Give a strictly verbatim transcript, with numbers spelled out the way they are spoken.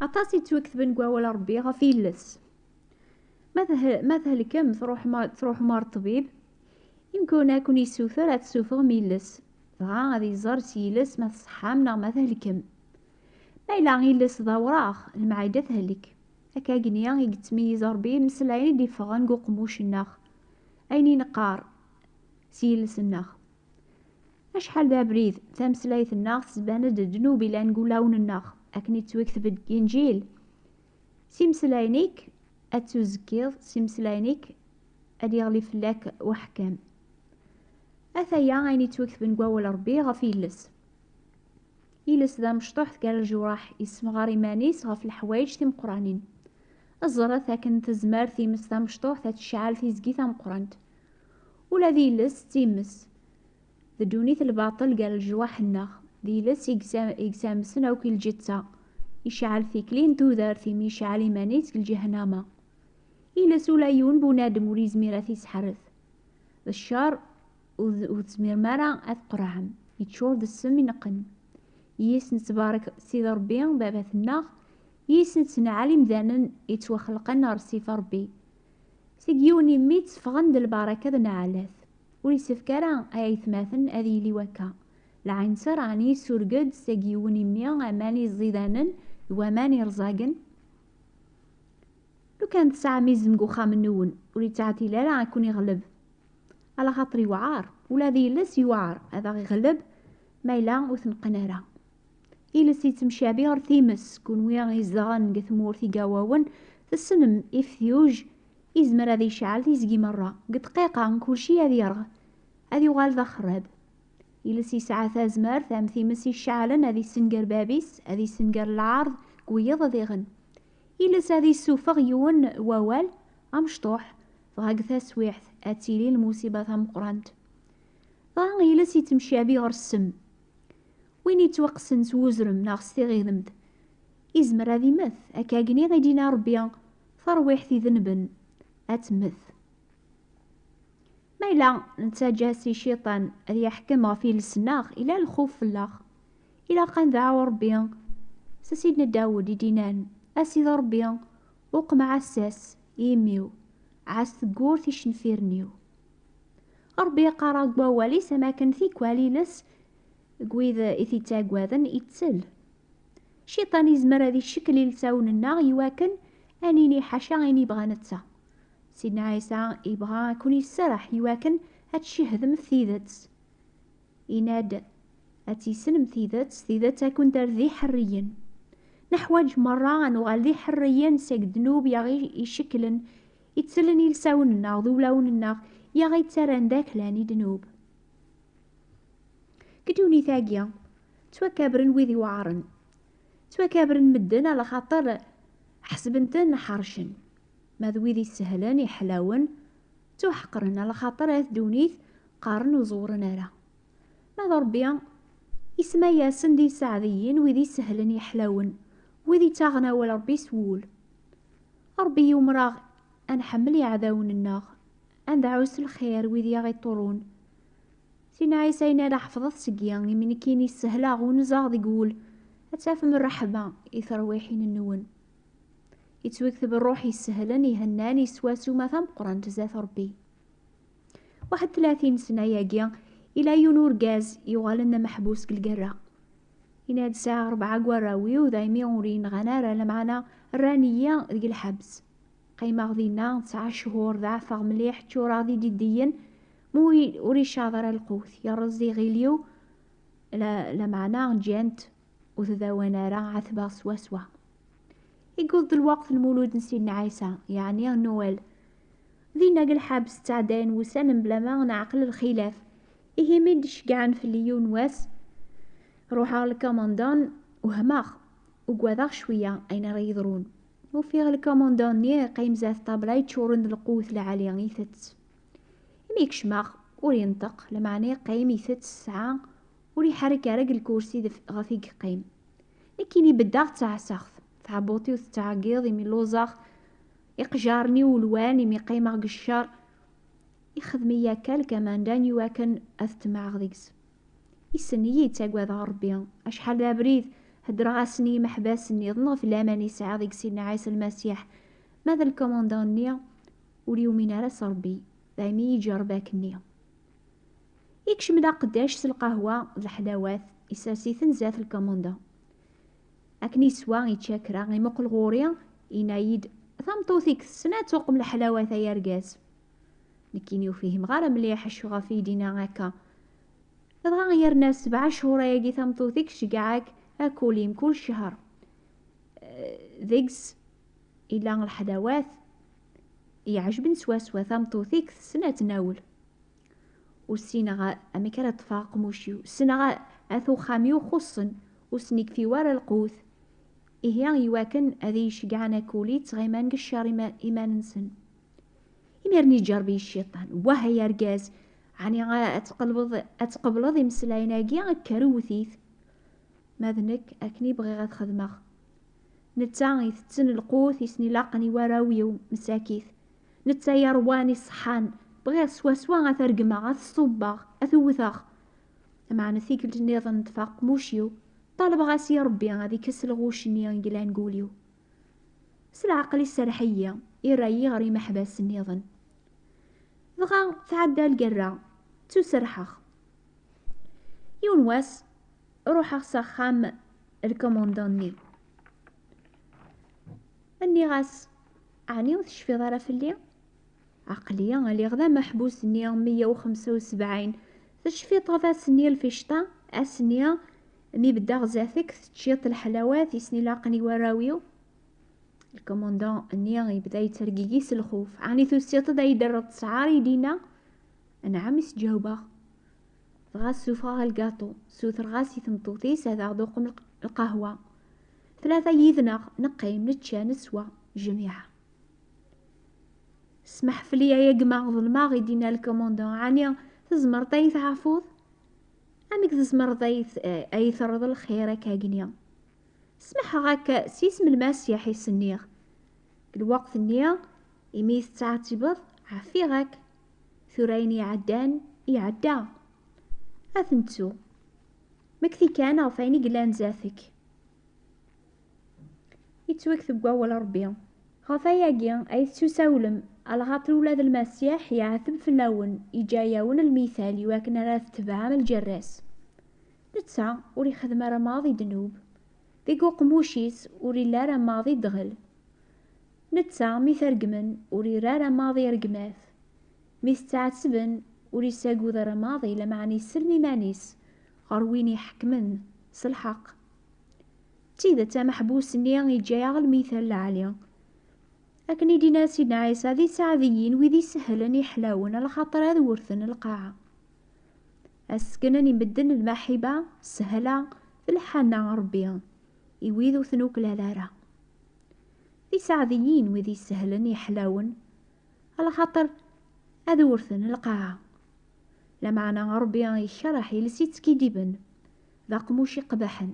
Aṭas i ttwaketben deg wawal Ṛebbi ɣef yiles. Ma teh-, ma thelkem, truḥem ar, truḥem ar ṭṭbib, imkun ad ken-yessuter ad tessufɣem iles. Dɣa ad iẓer s yiles ma tṣeḥḥam neɣ ma thelkem. Ma yella iles d awraɣ, lemɛayda tehlek. Akka-gni i yettmeyyiz Ṛebbi imeslayen i d-iffɣen deg uqemmuc-nneɣ. Ayen i neqqar s yiles-nneɣ. Acḥal d abrid, tameslayt-nneɣ tesban-d ddnub ilan deg wulawen-nneɣ, akken i yettwakteb-d deg Inǧil. S imeslayen-ik ad tuzekkiḍ, s imeslayen-ik ad yeɣli fell-ak uḥkam. Ataya ayen yettwaketben deg wawal Ṛebbi ɣef yiles. Iles d amecṭuḥ gar lejraḥ, yessemɣar iman-is ɣef leḥwayeǧ timeqqranin. Ẓret akken tezmer times tamecṭuḥt ad tecɛel tizgi tameqqrant. Ula d iles d times. D ddunit lbaṭel gar lejwaḥ-nneɣ. D iles i yesa-, i yesamsen akk i lǧetta. Icɛel tikli n tudert imi yecɛel iman-is deg lǧehnama. Iles ula yiwen bunadem ur yezmir ad t-isḥerret. D ccer ur, ur tezmirem ara ad tqerɛem. Yeččur d ssem ineqqen. Yis nettbarek Sidi Ṛebbi, Baba-tneɣ, yis nettneɛɛel imdanen yettwaxelqen ɣer ssif Ṛebbi. Seg yiwen imi tteffɣen-d lbaraka d nneɛlat. Ur yessefk ara ay aytmaten ad yili wakka. Lɛinṣer ɛni yessureg-d seg yiwen imi aman iẓidanen d waman irẓagen? Lukan tesɛam izem deg uxxam-nwen, ur yettɛeṭṭil ara ad ken-iɣleb. Alaxaṭer yewɛer, ula d yiles yewɛer ad aɣ-iɣleb ma yella ur t-neqqen ara. Iles yettemcabi ɣer times, kunwi izedɣen deg tmurt igawawen, tessnem iftyuj, izmer ad yecɛel tizgi merra. Deg dqiqa, kulci ad yerɣ, ad yuɣal d axerrab. Iles yesɛa tazmert am times iceɛlen ad isenger bab-is, ad isenger lɛerḍ deg wiyeḍ ad iɣen. Iles ad issufeɣ yiwen wawal amecṭuḥ, dɣa deg taswiɛt ad tili lmusiba tameqqrant. Dɣa iles yettemcabi ɣer ssem. Win yettwaqqsen s wuzrem neɣ s tiɣidemt, izmer ad immet, akka agni i d-yenna Ṛebbi, tarwiḥt idenben ad temmet. Ma yella nettaǧǧa si cciṭan ad yeḥkem ɣef yiles-nneɣ, ila lxuf fell-aɣ. Ilaq ad nedɛu Ṛebbi, s Sidna Dawed i d-innan, a Sidi Ṛebbi, uqmeɛ assas i imi-w, ɛass teggurt icenfiren-iw. Ṛebbi iqqar-aɣ deg wawal-is am akken tikwal iles deg wid i t-ittaggaden ittel. Cciṭan izmer ad icekkel ilsawen-nneɣ iwakken ad nini ḥaca ayen yebɣa netta. Sidna Ɛisa yebɣa ad ken-yesserreḥ iwakken ad tcehdem ɣef tidet. Yenna-d, ad tissnem tidet, tidet ad ken-terr d iḥerriyen. Neḥwaǧ merra ad nuɣal d iḥerriyen seg ddnub i aɣ-icekklen, ittellen ilsawen-nneɣ d ulawen-nneɣ, i aɣ-ittarran d aklan i ddnub. Deg ddunit-agi, ttwakabren wid iweɛren. Ttwakabren medden alaxaṭer ḥesben-ten ḥercen. Ma d wid isehlen, iḥlawen, ttuḥeqren alaxaṭer at ddunit qqaren ur ẓewren ara. Ma d Ṛebbi, isemma-yasen d iseɛdiyen wid isehlen, iḥlawen, wid ittaɣen awal Ṛebbi s wul. Ṛebbi yumer-aɣ ad nḥemmel iɛdawen-nneɣ, ad ndɛu s lxir wid i aɣ-iṭurun. Sidna Ɛisa yenna-d, ḥefḍet seg-i, imi nekkini ssehleɣ, unzeɣ deg wul, ad tafem rreḥma i terwiḥin-nwen. Yettwakteb ṛṛuḥ isehlen, ihennan, yeswa ssuma tameqqrant zdat Ṛebbi. Waḥed tlatin sna-yagi, ila yiwen urgaz yuɣalen d ameḥbus deg lgerra. Yenna-d, sɛiɣ rebɛa n warraw-iw, daymi ur yi-nɣan ara, lameɛna rran-iyi deg lḥebs. Qqimeɣ dinna tesɛa cchur, ḍeɛfeɣ mliḥ, ččureɣ d ididdiyen, ma ur, ur icaḍ ara lqut, yerreẓ iɣil-iw, la-, lameɛna ǧǧan-t ur t-dawan ara, ɛetbeɣ swaswa. Yewweḍ-d lweqt n lmulud n Sidna Ɛisa, yeɛni Nuwal. Dinna deg lḥebs ttɛeddayen wussan mebla ma neɛqel lxilaf. Ihi mi d-ceggɛen fell-i yiwen wass, ruḥeɣ lkamandan, wehmeɣ, ugadeɣ cwiya ayen ara yeḍrun. Ufiɣ lkamandan-nni yeqqim zdat ṭṭabla yeččuren d lqut lɛali, itett. Imi kecmeɣ, ur yenṭeq, lameɛna yeqqim itett ssaɛa, ur iḥerrek ara deg lkursi def-, ɣef i yeqqim. Nekkini beddeɣ ttɛassaɣ-t, tɛebbuṭ-iw tettɛeggiḍ imi lluẓeɣ, iqejjaren-iw lwan imi qqimeɣ deg ccer. Ixdem-iyi akka lkamandan iwakken ad ṭṭemɛeɣ deg-s. Issen-iyi ttagadeɣ Ṛebbi, acḥal d abrid Heddreɣ-asen i yimeḥbas-nniḍen ɣef laman i sɛiɣ deg Sidna Ɛisa Lmasiḥ, ma d lkumandan-nni ur yumin ara s Ṛebbi, daymi iǧerreb akkenni. Ikcem-d aqeddac s lqahwa d leḥlawat, isers-iten zdat lkumandan. Akken iswa, ičča kra, imuqel ɣur-i, yenna-yi-d: "Tameṭṭut-ik tessen ad tuqem leḥlawat, ay argaz." Nekkini ur fhimeɣ ara mliḥ acu ɣef i yi-d-yenna akka. Dɣa yerna sebɛa cchur ayagi tameṭṭut-ik tceggeɛ-ak akuli mkul ccher. Eh, deg-s ila leḥlawat iɛejben swaswa, tameṭṭut-ik tessen ad tnawel. Ur ssineɣ amek ara ṭṭfeɣ aqmuc-iw, ssneɣ at uxxam-iw xuṣṣen, ur sen-ikfi wara lqut. Ihi iwakken ad iyi-ceggɛen akuli, ttɣiman deg ccer ima-, iman-nsen. Imiren iǧerreb-iyi cciṭan: "Wah ay argaz, ɛni ad tqelbeḍ, ad tqebleḍ imeslayen-agi? Kker wwet-it." Ma d nekk, akken i bɣiɣ ad xedmeɣ. Netta itetten lqut i sen-ilaqen i warraw-iw msakit. Netta yerwan iṣeḥḥan, bɣiɣ swaswa ad t-regmeɣ, ad t-ṣubbeɣ, ad t-wwteɣ. Lameɛna tikkelt nniḍen ṭṭfeɣ aqmuc-iw, ṭalbeɣ-as i Ṛebbi ad ikkes lɣuc-nni i yellan deg wul-iw. S leɛqel iserreḥ-iyi, irra-yi ɣer yimeḥbas nniḍen. Dɣa tɛedda lgerra, ttuserrḥeɣ. Yiwen wass, ruḥeɣ s axxam lkumandan-nni. Nniɣ-as: "Ɛni ur tecfiḍ ara fell-i? Aql-i aliɣ d ameḥbus-nni meyya u xemsa u sebɛin. Tecfiḍ ass-nni lficṭa, ass-nni mi beddeɣ zdat-k, teččiḍ leḥlawat i sen-ilaqen i warraw-iw?" Lkumandan-nni yebda yettergigi s lxuf. "Ɛni tusiḍ-d ad yi-d-terreḍ ttesɛar?" i d-yenna. "Anɛam," i s-ǧawbeɣ. Dɣa ssufɣeɣ lgaṭu, ssutreɣ-as i tmeṭṭut-is ad aɣ-d-uqem lq-, lqahwa. Tlata yid-neɣ, neqqim, nečča, neswa, jmiɛa. "Smeḥ fell-i ay a gma, ḍelmeɣ," i d-yenna lkumandan. "Ɛni tzemreḍ ad yi-tɛafuḍ? Amek tzemreḍ ad yi-t-, ad yi-terreḍ lxir akka-gni? Smeḥ-ak s yisem n Lmasiḥ i s-nniɣ. Deg lweqt-nni, imi i tettɛettibeḍ, ɛfiɣ-ak. Tura ayen iɛeddan, iɛedda. Ad t-nettu. Mekti kan ɣef wayen i yellan zdat-k." Yettwakteb wawal Ṛebbi. Ɣef wayagi ay tettusawlem, alaxaṭer ula d Lmasiḥ iɛeteb fell-awen, iǧǧa-yawen lmital iwakken ara tetebɛem lǧerra-s. Netta ur ixeddem ara maḍi ddnub, deg uqmuc-is ur illi ara maḍi ddɣel. Netta mi t-regmen ur irra ara maḍi rregmat, mi t-ttɛettben ur isagud ara maḍi, lameɛna isellem iman-is ɣer win iḥekmen s lḥeqq. D tidet, ameḥbus-nni iǧǧa-yaɣ lmital lɛali. Akken i d-yenna Sidna Ɛisa: "D iseɛdiyen wid isehlen iḥlawen, alaxaṭer ad wurten lqaɛa." Ad seknen i medden lmaḥiba, ssehla d lḥanna n Ṛebbi i wid ur ten-uklal ara. D iseɛdiyen wid isehlen iḥlawen, alaxaṭer ad wurten lqaɛa. Lameɛna Ṛebbi ikreh iles yettkiddiben, d aqmuc iqbaḥen.